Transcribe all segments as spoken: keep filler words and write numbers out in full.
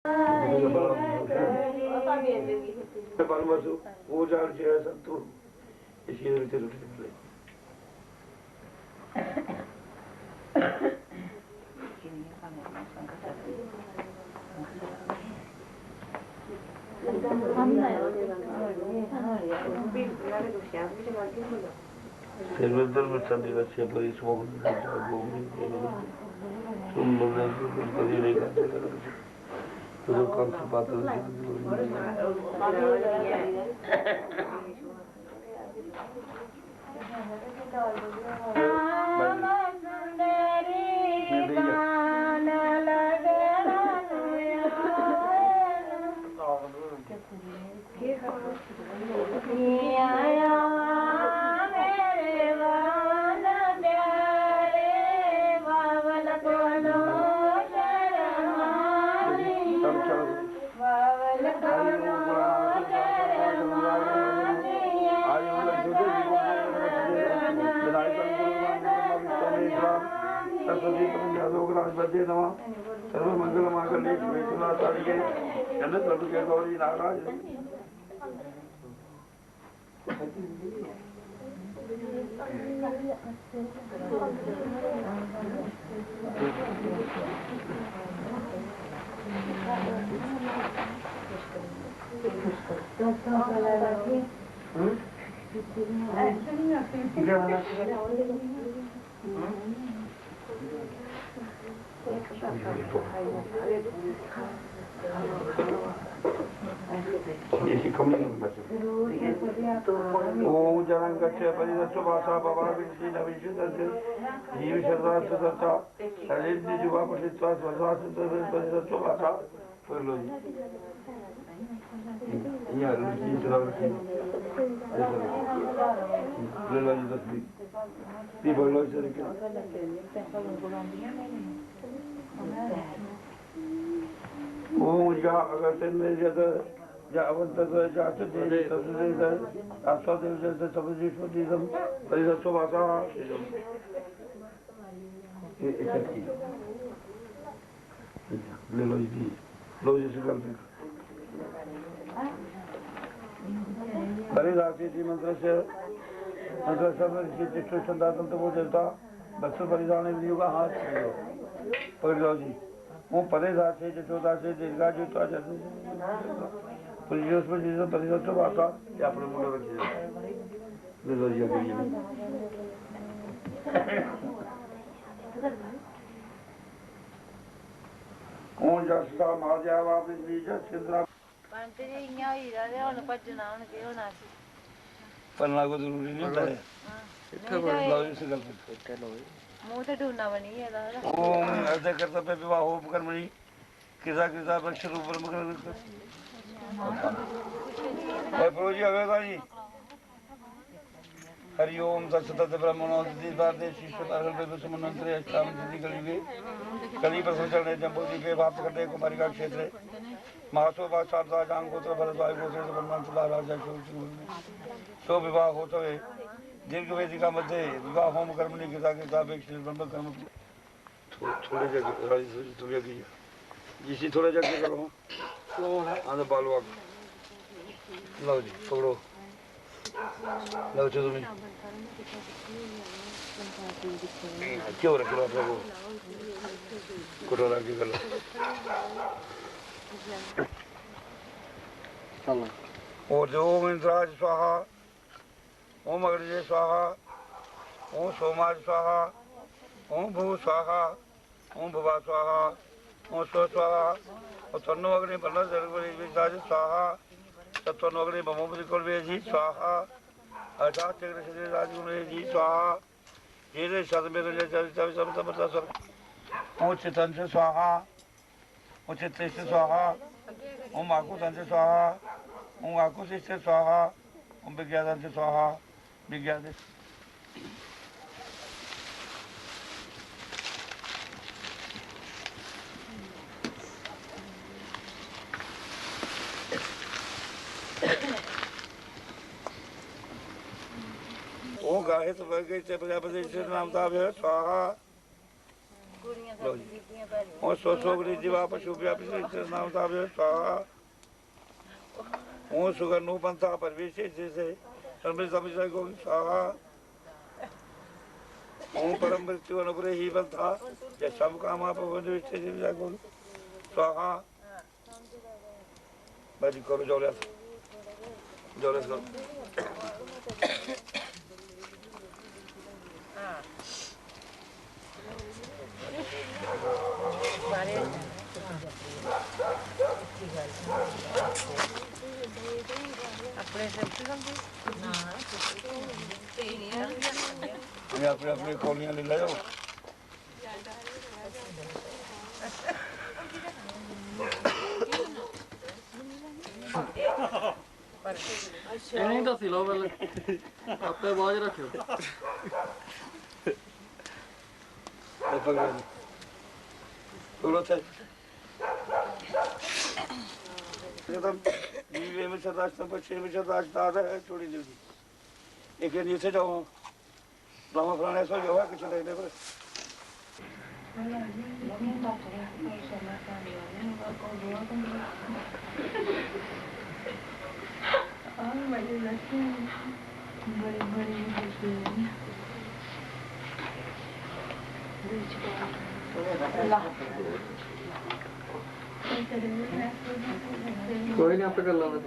बल बस वो जान जे है संतुर, इसी विच रुचि ले। Servendor Murtandi Vachya Pari Swam Sumbhave Kudin Kudin Kudin Kudin Kudin Kudin Kudin सर्व मंगल मांगल्ये शिवे सर्वार्थसाधिके शरण्ये त्र्यंबके गौरी नारायणी। ओम जनं गच्छ परिदस्सु भासा भवाभिषेचन विशुद्धस्य जीव शरदास्य सच्चा शरीर जुवा पठित्वा स्वसा परिदस्सु भासा। पढ़ लो जी। यहाँ लड़की चलाओ, लड़की। ऐसा लो। ले लो जी तस्वीर। ये पढ़ लो इस तरीके से। ओम या अगस्त्यं जत या अवंतत या च देवी तत्सदेत आस्वादेव जत तपदीश्वरीदम परिदस्सो भासा। ये, ये करती है। ले लो जी, लो जी, संकल्प। परिधासी जी मंत्र से, मंत्र से ऋषि तिष्ठ संदातम तपो देवता, दक्षिण परिधान विनियोग हाथ पकड़ लो जी। वो परिधासी जसोदासी दीर्घा जो तो जैसे परिजोष पर जिसमें परिजोष तो वाता, ये अपने मुंडे रखिए। ले लो जी, अभी जी। ओम जसता मार जावा पृथ्वी च सिंद्रा। पंत जी इ'यां होई दा ते हून भज्जना, हून केह् होना असें? पढ़ना कोई जरूरी निं होंदा ऐ। हां। इत्थै नेईं पढ़ो। ते लाओ इस गल्ल पर। इत्थै लाओ। मूंह ते डूना बनी गेदा ओह्दा। ओम अद्य कर्तव्य विवाह होम कर्मणि कृता कृता वृक्ष रूप ब्रह्म कर्म। भाई पढ़ो जी, अगले दा जी। हरि ओम तत्सत तत् ब्रह्मणो दिति भारते शिष्य पागल पे विश्व मंत्रे अष्टाम दिति कलियुगे कलि प्रथम चरणे जम्बो दीपे भात खंडे कुमारिका क्षेत्रे महासो भाषाब्दा जांग गोत्र भरद्वाज गोत्रे ब्रह्मंत राजा शोक सिंह। सो विवाह होतवे दीर्घ वेदिका मध्ये विवाह होम कर्मणि कृता कृता अपेक्षित ब्रह्म कर्म। थो-, थोड़े जे अग्गे, राजी थोड़ी, थोड़ी अग्गे जा। जिसी थोड़ा जे अग्गे करो। कौन है? आंदे बालू अग्गे। लो जी, पकड़ो। लो जी, तुम। क्यों रख लो अपने को? कटोरा की कर लो। चलो। और जो ओम इंद्राज स्वाहा। ओम अग्निजे स्वाहा, ओम सोमाज स्वाहा, ओम भू स्वाहा, ओम भुवा स्वाहा, ओम स्व स्वाहा, ओम तन्नो अग्नि बन्ना जलगुरी विद्याज स्वाहा, तत्वनो अग्नि बमोपति कुलवेजी स्वाहा, अजात चक्र श्री राजगुरुजी स्वाहा, धीरे सत मेरे जय जय जय जय जय जय जय। ओम चितंज स्वाहा, ओम चित्तेश स्वाहा, ओम आकुतंज स्वाहा, ओम आकुशिष्ट स्वाहा, ओम विज्ञातंज स्वाहा, विज्ञात। ओम गाहित वर्ग इत्य प्रजापति नाम ताभ्य स्वाहा। लो जी। ओम सो सो गणेश जीवा पशु व्यापी नाम ताप स्वाहा। ओम सुगनु पंथा परवेश से सर्वे समित गोविंद स्वाहा। ओम परम मृत्यु अनुग्रही पंथा जय सब कामा पवन विश्व जीव जय गोविंद स्वाहा। भाजी करो, जोर से। जोर से करो। अपने से अपने अपने कौलियां ले लो। इ'नेंगी दस्सी लैओ पैह्लें, आपे बाज रक्खेओ। पकड़ो जी। पकड़ो थे। ये तो बीस में से दस तो पच्चीस में से दस दादा है, छोड़ी दीजिए। एक दिन इसे जाओ। लावा फलाने सो जो है, कुछ लेने पर। कोई नहीं, आपे कर लांगे।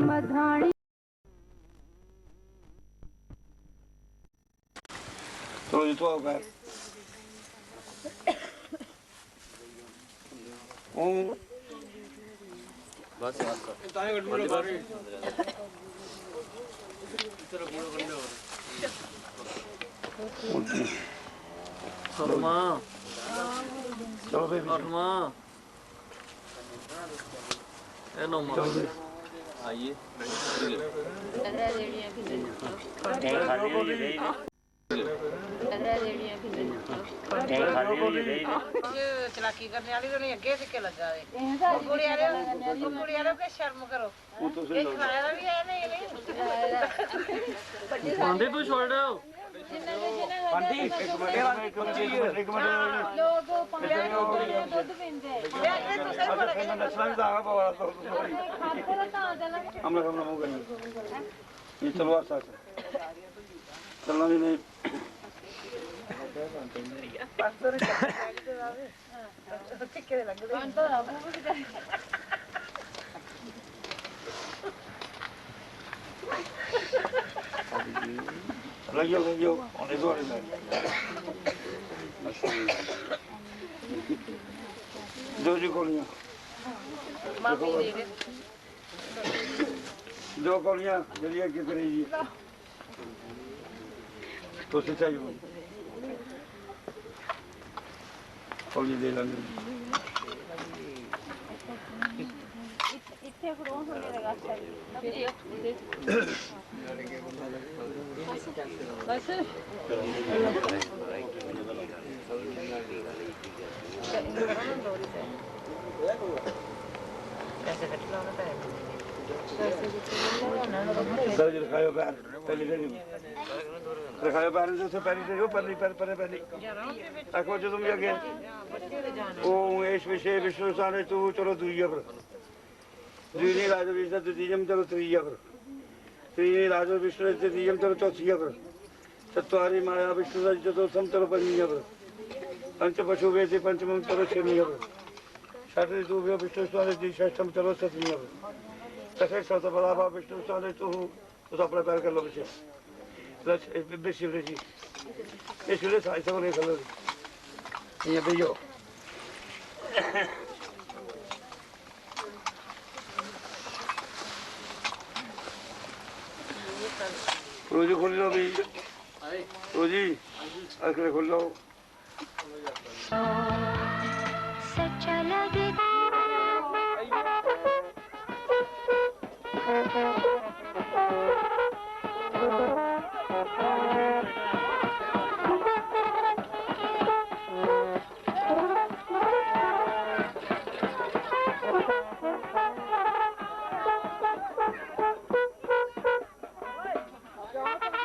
मधानी। चलो जी, तो आओ घर। ओम। बस, बस। अठमा। चलो बेबी। अठमा। ए नौमा। चलो बेबी। आइए। चलाकी करने वाली तो नहीं अग्गे सिक्के लग्गा दे। कुड़ी आह्ले, कुड़ी आह्ले, के शर्म करो। ये खलाया दा भी है, नहीं, नहीं। आंटी, तू छोड़ दे। आंटी, एक मिनट, एक मिनट, एक मिनट। लोग पानी पींदे, दुद्ध पींदे। अच्छा, फिर मैं नस्सना भी था, बाबा, तो sorry। खाते रहो, तां चला। हमला, हमला, मुंह करिए। ये चलो, अच्छा, अच्छा। चलना भी नहीं। लगियो, लगियो, होने दो, होने दो। दो जी गोलियां। माफी दे दे। दो गोलियां, जल्दी आके करेगी। तुस चाहिए। कौन दे लंदे? इत्थे खड़ो होने दे। बस। सर जी, रखायो पैर, पहले से नहीं। रखायो पैर, जो से पहले से, वो पहले, पहले, पहले, पहले। रखो जो तुम ये आगे। ओम एष विषे विष्णुस्थाने तु, चलो दूइया पर। द्वीनि राजो विष्णु द्वितीयम, चलो तीजा पर। त्रीणि राजो विष्णु तृतीयम, चलो चौथीजा पर। चत्वारि माया विष्णु चतुर्थम, चलो पंचमीजा पर। पंच पशु वेति पंचमम, चलो छेमीजा पर। षट ऋतुभ्यो विष्णु स्वाने जी षष्ठम, चलो सतमीजा पर। दशे सप्त बलाभा विष्णु स्वाने तु, तुस अपना पैर कर लो पीछे। लक्ष, ए, बे-, शिवरे जी। ये शिवरे साई सब नहीं कर लो। ये भी यो। रोजी खोल लो भी। रोजी, आखिर खोल लो।